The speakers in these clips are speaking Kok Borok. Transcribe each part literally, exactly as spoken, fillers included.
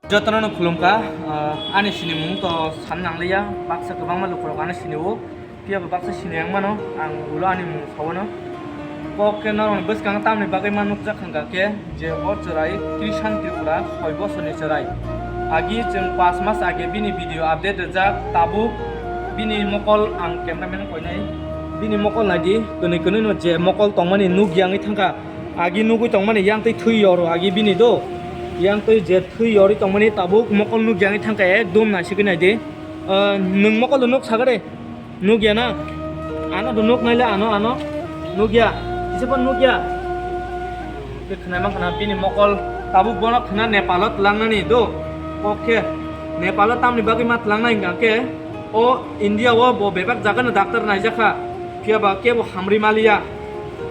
Jotono no khulumkha, ah, ani sinimung to san nangliya, baksa kwbangma lukurok ano sinio, phiya bo baksa sini ang mano, ang ulo ani mung sawano. Kok khe norokni bwskango tamni bagwi ma nukjak kha khe, je o chwrai Krishan Tripura soi bosorni chwrai. Agi chwng pas mas age bini video update rijak, tabuk bini mokol ang cameraman koinai, bini mokol naidi, kwnwi kwnwi no je mokol tongmani nukya wngwi thangkha. Agi nugwi tongmani yang twi thwi yoro agi bini do. Yang twi je thwi yorwi tongmani tabuk mokol nugya wngwi thangkha ekdom naisigwi naidi. Ah, nwng mokol do nuk sagade. Nugya na? Ano do nuk naile ano, ano. Nugya. Kisa phan nugya. Khe khwnai mankha na bini mokol tabuk bono khwna Nepalo twlangnani do. Kok khe Nepalo tamni bagwi ma twlangnai hwnkha khe o India o bo bebak jaga no doctor naijakha. Phiya ba kebo hamrwi maliya.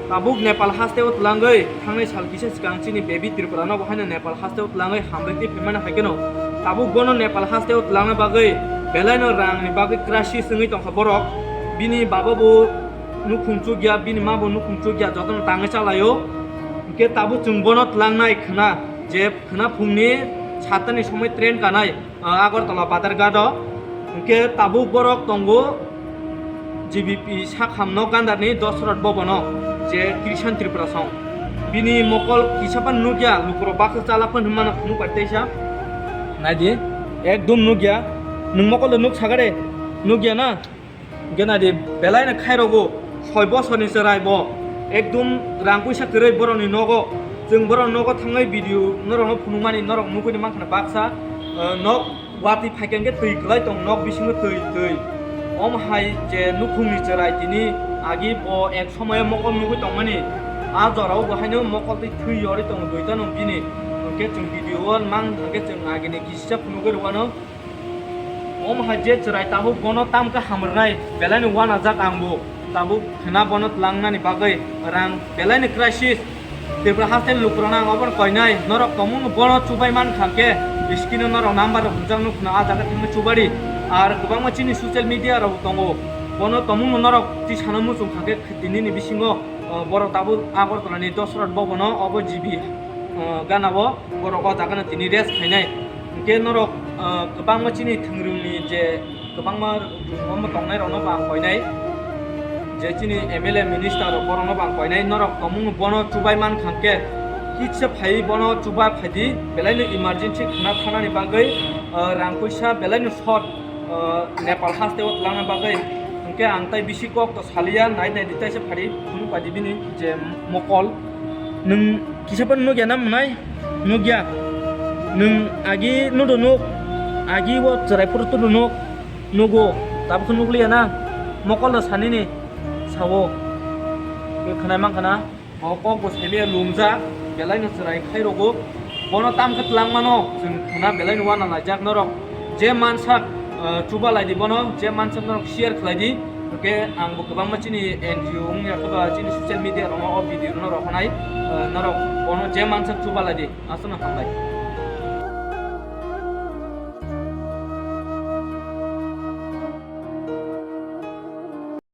Tabuk Nepal haste o twlangwi thangnai sal kisa swkang chini baby Tripura no bo haino Nepal haste o twlangwi hamrwi twi phaimani hai kheno. Tabuk bono Nepal haste o twlangna bagwi belai no rang ni bagwi crisis wngwi tongkha borok. Bini baba bo nukhung chukya, bini ma bo nukhung chukya, jotono tangwi chalaio. Hwnkhe tabuk chwng bono twlangnai khwna, je khwna phungni satani somoi train kanai. Ah, Agartala Badharghat o. Hwnkhe tabuk borok tongo G B P sakhamno Gandarni Dosrot Bhabono, je Krishan Tripura song. Bini mokol kisa phan nukya, lukurok baksa chala phan hwnmano phunuk bai teisa. Naidi, ekdom nukya. Nwng mokol do nuk sagade, nukya na? Hwnkhe naidi, belai no khairogo, soi bosorni chwrai bo. Ekdom rang puisa kwrwi borokni nogo. Chwng borokni nogo thangwi video norokno phunukmani norok nukgwi mankha baksa, ah, nok watwi phaikha hwnkhe twi kwlai tong, nok bisingo twi, twi. Omo hai je nukhungni chwrai tini agi bo ek somoyo mokol nugwi tongmani. A jorao bo haino mokol twi thwi yorwi tongo duita no bini. Hwnkhe chwng video o mang hwnkhe chwng agini kisa phunugwi rwano. Omo hai je chwrai tabuk bono tamkhe hamrwnai, belai no wanajak ang bo. Tabuk khwna bono twlangnani bagwi rang belai ni crisis. Tripura haste lukurokno ang obono koinai, norok tongmung bono chubai man kha khe, screen o norok number rok hwnjak nuk khna, a jaga thangwi chubadi. Ar kwbangma chini social media rok tongo, bono tongmung norok tisana muchung kha khe, tini ni bisingo, o, borok tabuk Agartala ni Dosrot Bhabono obo G B, o, gana o borok o jaga no tini rest khainai. Hwnkhe norok, ah, kwbangma chini thwngrwngni je kwbangma omo tongnairokno bo ang koinai, je chini M L A minister rok borokno bo ang koinai, norok tongmung bono chubai man kha khe, kisa phai bono chuba phaidi, belai no emergency khwna thanani bagwi, ah, rang puisa belai no short, ah, Nepal haste o twlangna bagwi. Hwnkhe ang tai bisi kok to saliya, nai nai di taisa phari phunuk bai di bini je mokol. Nwng kisa phan nukya na mwnai? Nukya. Nwng agi nudo nuk, agi o chwrai phuru tudo nuk, nugo, tabukhe nukliya na? Mokol no sanini, sawo. Khe khwnai mankha na? O kok bo saimaya lumjak, belai no chwrai khai rogo. Bono tamkhe twlang mano, chwng khwna belai no wana laijak norok. Je mansak, ah, chuba lai di bono, je mansak norok share khlai di. Hwnkhe ang bo kwbangma chini N G O wngya khe ba chini social media rokno o video no rok khanai, ah, norok bono je mansak chuba lai di. Aswkno hambai.